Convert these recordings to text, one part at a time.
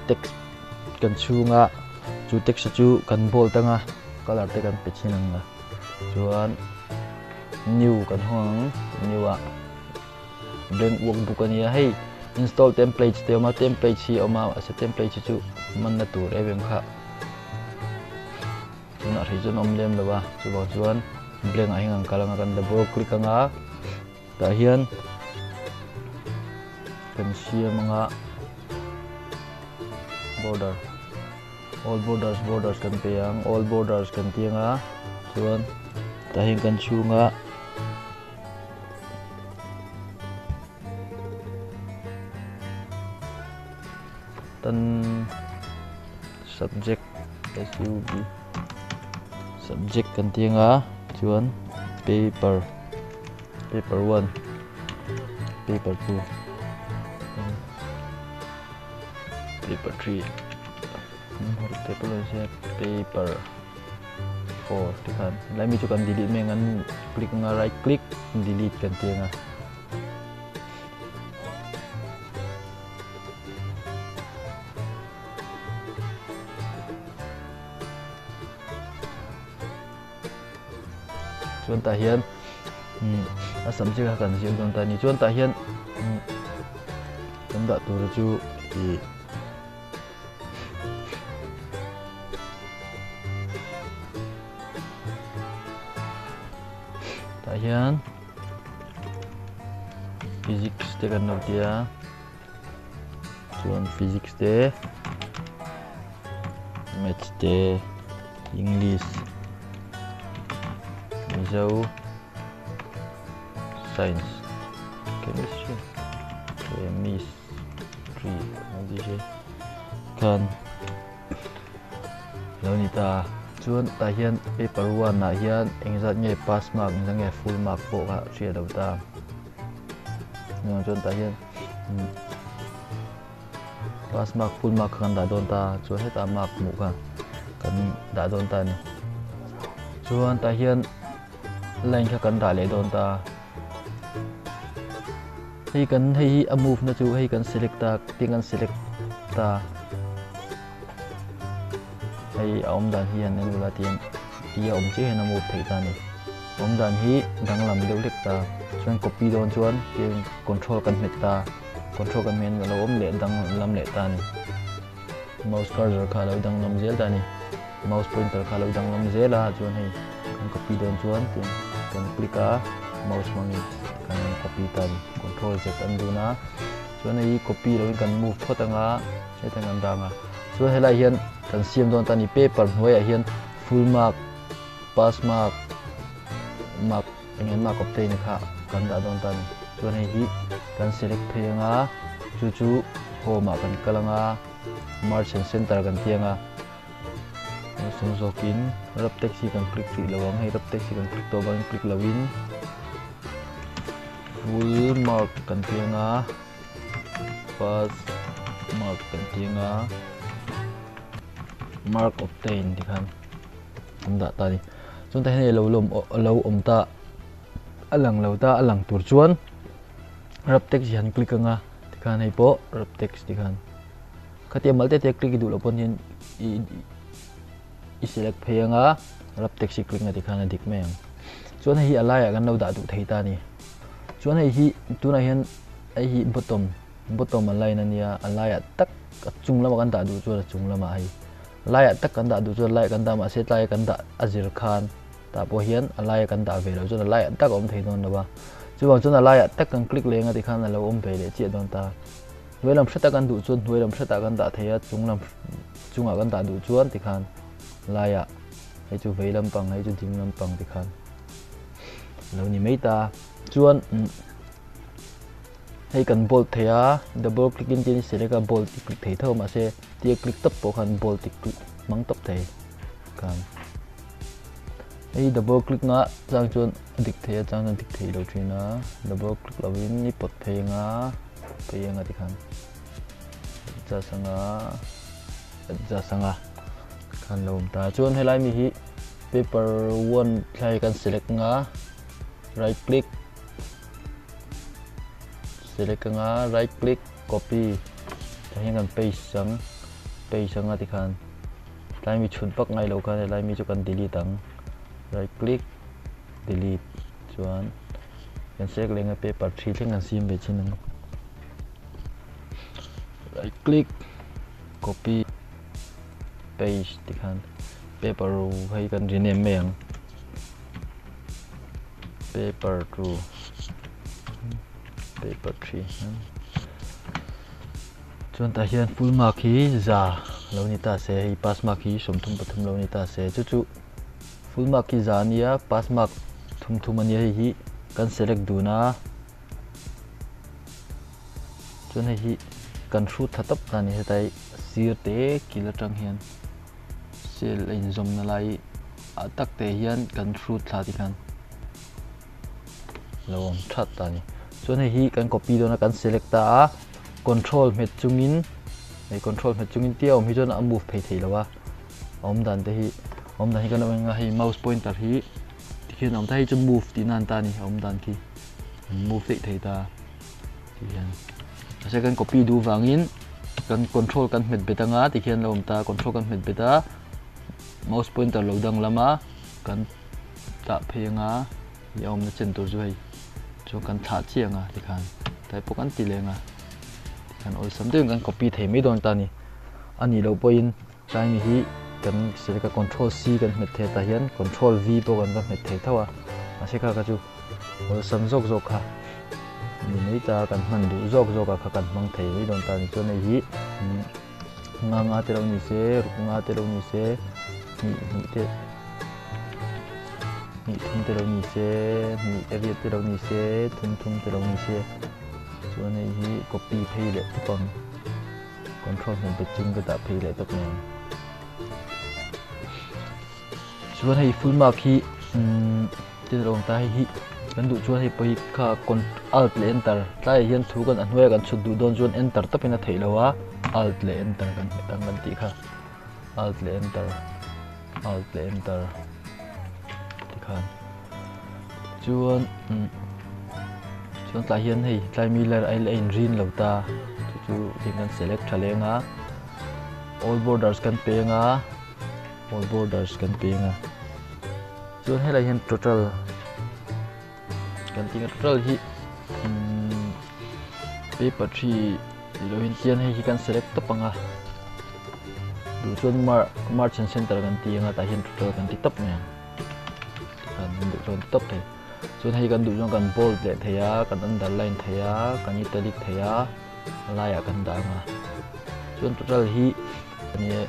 text kan chhung a chu text chu kan bold anga colour te kan pe thin ang a chuan new kan hawng ang new ah blank workbook a nia hei install templates te a awm a templates hi a awm a mahse templates hi chu hmanna tur em em kha tunah hrih chuan a awm lem lo a chuvang chuan blank ah hian kan kal anga kan double click anga tah hian kan siam anga border all borders borders kan pe ang all borders kan ti anga chuan tah hian kan chhunga Tan subject sub subject kan ti anga chuan paper paper one paper two paper three paper 4 tikhan lai mi chu kan delete mai ang an click anga right click delete kan ti anga. Chuan tah hian a subject a kan ziak dawn ta a ni chuan tah hian kan dah tur chu ih Tah hian physics te kan lo tia chuan physics te maths te english mizo science chemistry chemistry khan Lo ni ta. Chuan tah hian paper one ah hian engzat nge pass mark engzat nge full mark pawh kha hriat lo ta. Chuan chuan tah hian pass mark full mark kha kan dah dawn ta chuan hetah mark hmuh kha kan dah dawn ta a ni. Chuan tah hian line kha kan dah leh dawn ta. Hei kan hei hi a move na chu hei kan select ta tin kan select ta hei a awm dan hi han en ula tiang tia awm chiah hian a move theih ta a ni awm dan hi danglam deuh hlek ta chuan copy dawn chuan tiang control kan hmet ta control kan hmet hian a lo awm leh danglam leh ta a ni mouse cursor kha a lo danglam zel ta a ni mouse pointer kha a lo danglam zel a chuan hei kan copy dawn chuan tiang kan click a mouse hmangin kan copy ta a ni control z an dun a chuan hei copy lovin kan move phawt anga hetiang kan dah ang a chuan helai hian kan siam dawn ta a ni paper hnuaiah hian full mark pass mark mark eng eng mark obtain kha kan dah dawn ta a ni chuan hei hi kan select phei anga chu chu home ah kan kal anga merge and center kan ti anga sawm zawkin rap text hi kan click rih lo ang hei rap text hi kan click tawh avangin click lovin full mark kan ti anga pass mark kan ti anga mark obtain tikhan an dah ta a ni chuan tah hian hei lo lawm lo awm ta a lang lo ta a lang tur chuan rap text hi han click anga tikhan hei pawh rap text tikhan Khatia mal te te click i duh loh pawn hian i i select phei anga rap text hi click na tikhan a dik mai ang. Chuan hei hi a laiah kan lo dah duh thei ta a ni. Chuan hei hi tunah hian hei hi bottom bottom a line a nia a laiah tak a chung lamah kan dah duh chuan a chung lamah hei laiah tak kan dah duh chuan laiah kan dah mahse tlai kan dah a zir khan tah pawh hian a laia kan dah ve loh chuan a laiah tak a awm thei dawn lo va. Chuvang chuan a laiah tak kan click leng a tikhan a lo awm ve leh chiah dawn ta. Hnuai lam hretah kan duh chuan hnuai lam hretah kan dah thei a, chung lam chungah kan dah duh chuan tikhan laiah hei chu vei lampang hei chu ding lampang tikhan lo ni mai ta. Chuan hei kan bold thei a, double click in tian i select a bold i click thei tho mahse tia click tawp pawh khan bold i click hmang tawp thei khan. Hei double click na chang chuan a dik thei a chang chuan dik thei lo thin a, double click lovin i pawt phei anga phei anga tikhan adjust anga adjust anga khan lo awm ta chuan helai mi hi paper one thlai kan select anga right click select anga right click copy tah hian kan paste ang. Page anga tikhan tlai mi chhut vak ngai lo khan helai mi chu kan delete ang. Right click delete chuan kan select leh anga paper thi thleng kan siam ve chin ang. Right click copy paste tikhan paper ro hei kan rename mai ang. Paper 2 paper 3 Chuan tah hian full mark hi za lo ni ta se, hei pass mark hi 33 lo ni ta se, chu chu full mark hi za a nia, pass mark thum thum a nia, hei hi kan select dun a, chuan hei hi kan hrut tha tawp ta a ni, hetlai sir te kil atang hian cell a inzawmna lai ah tak te hian kan hrut thla tikhan lo awm that ta ni. Chuan hei hi kan copy dawn a kan select ta a control hmet chungin hei control hmet chungin tia awm hi chuan a move phei thei lo a awm dan te hi awm dan hi kan lo en a hei mouse pointer hi tikhian a awm ta hei chu move tih nan ta ni awm dan khi move theih thei ta tihian mahse kan copy duh vangin kan control kan hmet bet anga tikhian lo awm ta control kan hmet bet a mouse pointer lo danglam a kan tah phei anga i a awmna chen tur chu hei chuan kan thlah chiah anga tikhan tlai pawh kan ti leh anga tikhan awlsam deuhin kan copy thei mai dawn ta a ni a nih loh pawhin tlai mi hi kan select a control C kan hmet thei tah hian control V pawh kan va hmet thei tho a mahse kha kha chu awlsam zawk zawk kha ni mai ta kan hman duh zawk zawk ah kha kan hmang thei mai dawn ta a ni chuan hei hi nga nga te lo ni se ruk nga te lo ni se hnih hnih te hnih thum te lo ni se hnih riat te lo ni se thum thum te lo ni se chuan hei hi copy phei leh tawp ang control hmuh bet chung ka dah phei leh tawp mai ang chuan hei full mark hi umm tin a awm ta hei hi kan duh chuan hei pawh hi kha alt leh enter tlaiah hian thu kan a hnuaiah kan chhut duh dawn chuan enter tawpin a theih loh a alt leh enter kan hmet ang kan tih kha. Alt leh enter alt leh enter tikhan chuan chuan tlai hian hei tlai mi lar a in rin lo ta chu chu tin kan select tha leng a all borders kan peng a all borders kan peng a chuan helai hian total kan tih ang total hi paper 3 tih loh hian tian hei hi kan select tawp ang a duh chuan merge and center kan ti ang a tah hian total kan ti tawp mai ang tikhan kan duh chuan ti tawp thei chuan hei kan duh chuan kan bold leh thei a kan underline thei a kan italic thei a a laiah kan dah ang a chuan total hi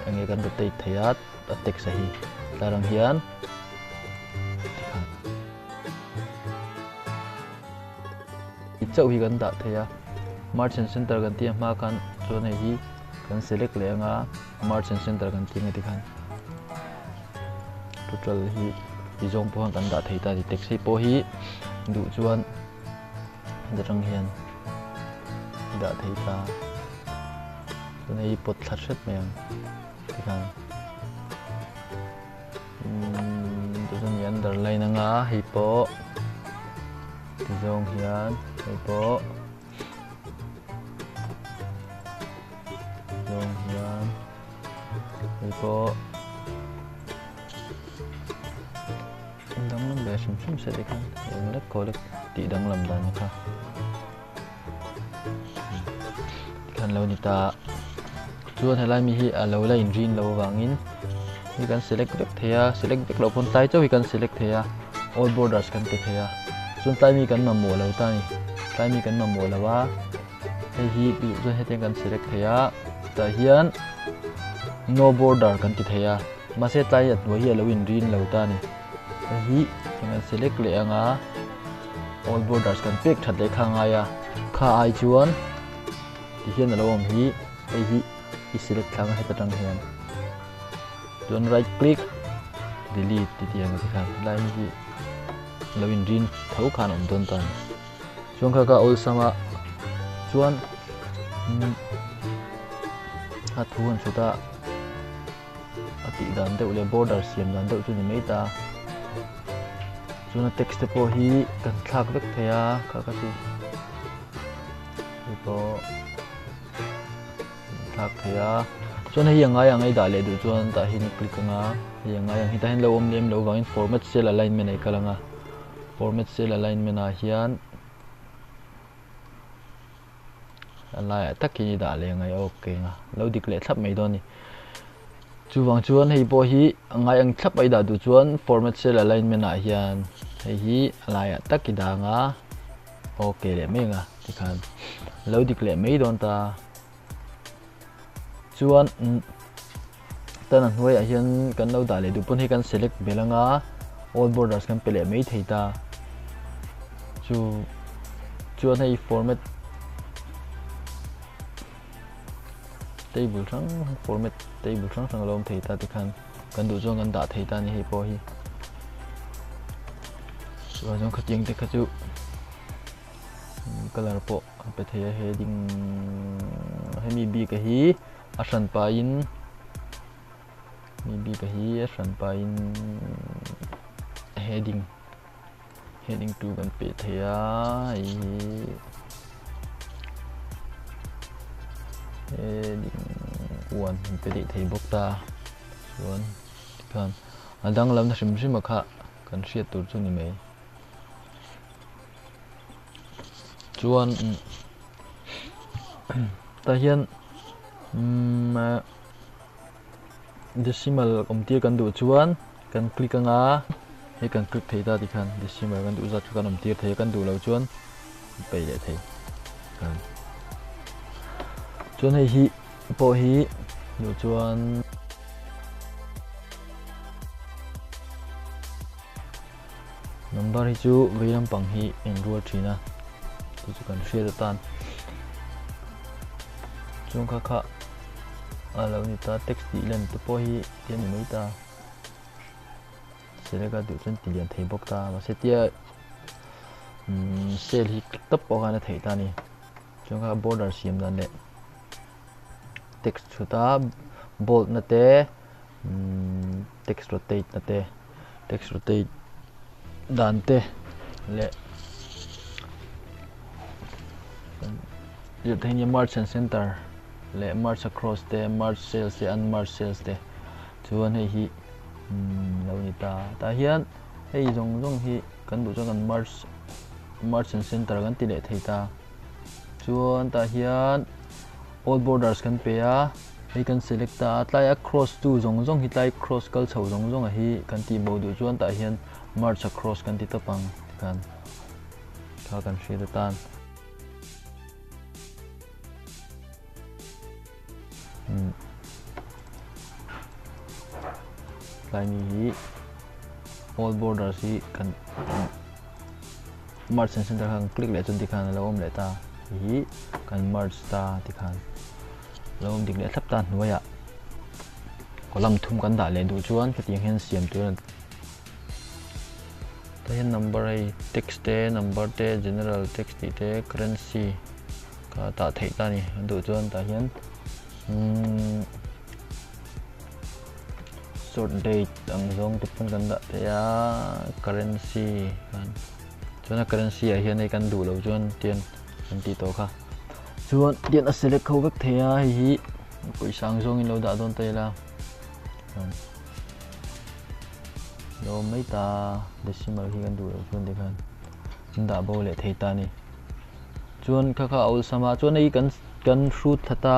enge kan rotate thei a a text a hi tlar ang hian tikhan. Chauh hi kan dah thei a, Merchant Center kan tih a hma khan chuan hei hi kan select leh anga Merchant Center kan tih ang tikhan total hi ti zawng pawh khan kan dah thei ta a ni. Taxi pawh hi duh chuan heta tang hian dah thei ta chuan hei hi pawt thla hret mai ang tikhan. Chuan i underline anga hei pawh ti zawng hian hei pawh zawng hian hei pawh danglam ve hrim hrim se tikhan eng lek kaw lek tih danglam dan kha tikhan lo ni ta chuan helai mi hi a lo la inrin lo avangin hi kan select vek thei a select vek loh pawn tlai chauh hi kan select thei a all borders kan pe thei a chuan tlai mi kan mamawh lo ta a ni tlai mi kan mamawh lo a hei hi duh chuan hetiang kan select thei a tah hian no border kan ti thei a mahse tlai a hnuai hi a lo inrin lo ta a ni hei hi kan select leh ang a. All borders kan pek that leh kha ngai a, kha ai chuan ti hian a lo awm hi, hei hi i select thlang a heta tang hian chuan right click delete ti ti ang ti khan helai mi hi lo in rin tho khan awm dawn ta ni chuan kha ka awlsam a chuan a thu han chhut a a tih dan deuh leh border siam dan deuh chu ni mai ta chuan a text te pawh hi kan thlak vek thei a kha kha chu hei pawh kan thlak thei a. Chuan hei a ngai ang a i dah leh duh chuan tah hian i click anga hei a ngai ang hi tah hian lo awm lem loh vangin format cell alignment ah i kal anga format cell alignment ah hian a laiah tak hian i dah leh angai ok anga lo dik leh thlap mai dawn a ni. Chuvang chuan hei pawh hi a ngai ang thlap a i dah duh chuan format cell alignment ah hian hei hi a laiah tak i dah anga ok leh mai anga tikhan lo dik leh mai dawn ta. Chuan tan a hnuaiah hian kan lo dah leh duh pawn hei kan select belh anga all borders kan pe leh mai thei ta. Chu chuan hei format table hrang format table hrang hrang a lo awm thei ta tikhan kan duh chuan kan dah thei ta a ni hei pawh hi. Chuan chuan khatiang te kha chu colour pawh a pe thei a heading hemi bik a hi a hran pahin mi bik a hi a hran pahin heading heading 2 kan pe thei a hei hi heading 1 kan pe daih thei bawk ta chuan tikhan a danglamna hrim hrim a kha kan hriat tur chu ni mai. Chuan tah hian decimal awm tir kan duh chuan kan click anga hei kan click thei ta tikhan decimal kan duh zat kha kan awm tir thei a kan duh loh chuan peih leh thei chuan hei hi pawh hi duh chuan. Number hi chu vei lampang hi a inrual thin a, chu chu kan hriat atan chuan kha kha a lo ni ta text tih lan te pawh hi ti a ni mai ta select a duh chuan ti lian thei bawk ta mahse tia umm cell hi click tawp pawh khan a theih ta a ni chuan kha border siam dan leh text chhut a bold na te umm text rotate na te. Text rotate dan te leh lirthei hi merge and center leh merge across te merge cells te unmerge cells te chuan hei hi lo ni ta tah hian hei zawng zawng hi kan duh chuan kan merge merge and center kan ti leh thei ta chuan tah hian all borders kan pe a. Hei kan select a, tlai a cross tu zawng zawng hi tlai cross kal chho zawng zawng a hi kan tih bo duh chuan tah hian merge a cross kan ti tawp ang tikhan kha kan hriat atan. Tlai mi hi all borders hi kan merge and center kha kan click leh chuan tikhan a lo awm leh ta hi kan merge ta tikhan. Lo awm dik leh thlap ta hnuaiah column thum kan dah leh duh chuan hetiang hian siam tur a ni. Tah hian number hei text te number te general text tih te currency kha dah theih ta a ni a duh chuan tah hian umm sort date ang zawng te pawn kan dah thei a currency khan chuan a currency ah hian hei kan duh loh chuan tian kan tih tawh kha. Chuan tian a select ho vek thei a hei hi pawisa ang zawngin lo dah dawn ta ila lo awm mai ta decimal hi kan duh loh chuan tikhan an dah bo leh thei ta a ni chuan kha kha a awlsam a chuan hei kan kan hrut thla ta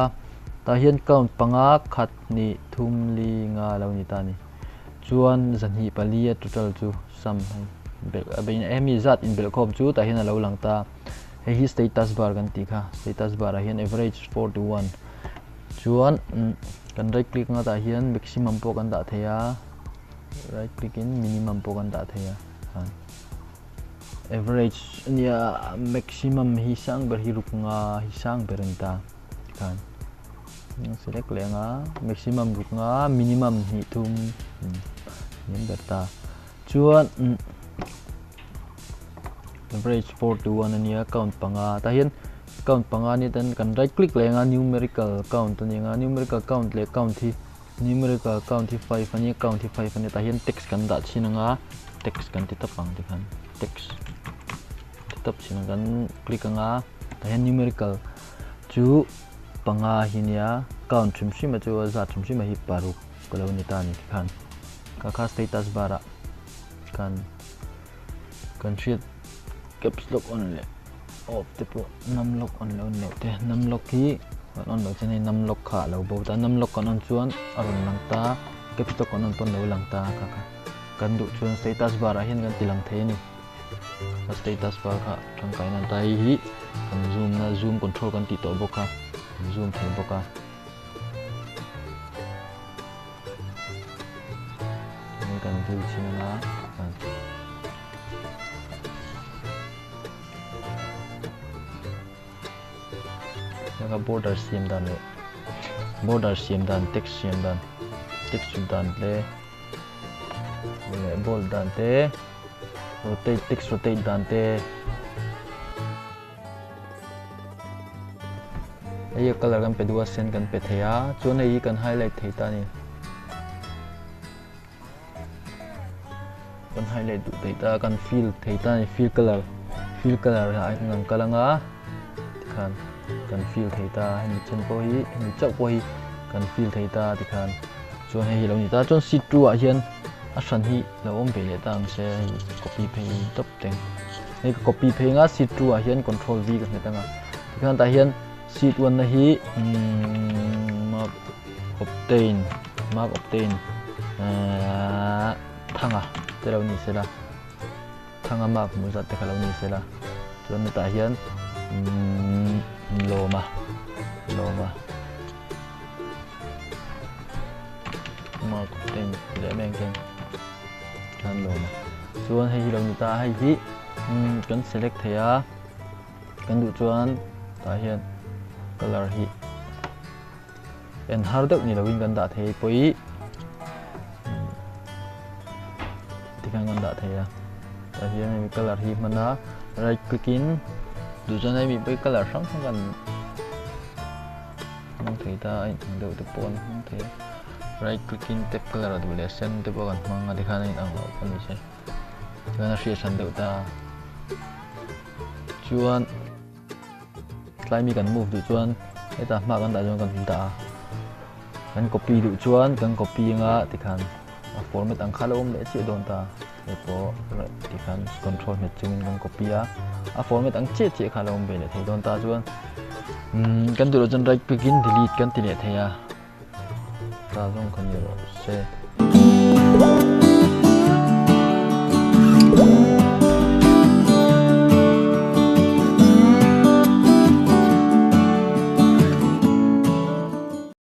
tah hian count panga khat hnih thum li nga a lo ni ta a ni chuan zahnih pali a total chu sum hei belh a hemi zat inbelh khawm chu tah hian a lo lang ta. Hei hi status bar kan tih kha status bar ah hian average 41 chuan kan right click nga tah hian maximum pawh kan dah thei a right click in minimum pawh kan dah thei a average ania maximum hi sang ber hi ruk nga hi sang ber ani ta khan select leh anga maximum ruk nga minimum hnih thum hniam ber ta chuan average 4 to 1 ania count panga tah hian count panga ni ten kan right click leh anga numerical count ani anga numerical count leh count hi numerical count hi 5 ania count hi 5 ania tah hian text kan dah chhin anga text kan ti tawp ang tikhan text ti tawp chhin ang kan click anga tah hian numerical chu. panga hi nia count hrim hrim a chu a zat hrim hrim a hi paruk ka lo ni ta a ni tikhan kha kha status bar ah khan kan hriat caps lock on leh off te pawh num lock on leh on loh te num lock hi kan on loh chuan hei num lock kha a lo bo ta num lock kan on chuan a rawn lang ta caps lock kan on pawn a lo lang ta kha kha kan duh chuan status bar ah hian kan ti lang thei a ni a status bar kha tangkai nan ta hei hi kan zoom na zoom control kan tih tawh bawk a kan zoom thei bawk a kan view chin anga kan border siam dan leh border siam dan text siam dan text dan te leh bold dan te rotate text rotate dan te hei a colour kan pe duh a sen kan pe thei a chuan hei hi kan highlight thei ta a ni kan highlight duh thei ta kan fill thei ta a ni fill colour fill colour ah hian kan kal anga tikhan kan fill thei ta hemi then pawh hi hemi chauh pawh hi kan fill thei ta tikhan chuan hei hi lo ni ta chuan sheet 2 ah hian a hran hi lo awm ve leh ta ang se hei copy phei tawp teng hei ka copy phei anga sheet 2 ah hian control V ka hmet anga tikhan tah hian sheet 1 na hi mark obtain mark obtain thanga te lo ni sela thanga mark hmuh zat te kha lo ni sela chuan hetah hian lawma lawma mark obtain leh mai ang chuan khan lawma chuan hei hi lo ni ta hei hi kan select thei a kan duh chuan tah hian colour hi en har deuh ni lovin kan dah thei pawh tikhan kan dah thei a tah hian hemi colour hi hman a right click in duh chuan hemi pawh hi colour hrang hrang kan hmang thei ta a inang deuh te pawh an hmang thei a right click in tap colour a duh leh sen te pawh kan hmang a tikhan a inang loh pawh ni se tikhan a hriat hran deuh ta chuan tlai mi kan move duh chuan heta hma kan dah chuan kan dah a kan copy duh chuan kan copy anga tikhan a format ang kha lo awm leh chiah dawn ta hei pawh tikhan control hmet chungin kan copy a a format ang chiah chiah kha lo awm ve leh thei dawn ta chuan kan duh loh chuan right click in delete kan ti leh thei a ta zawng kha ni rawh se.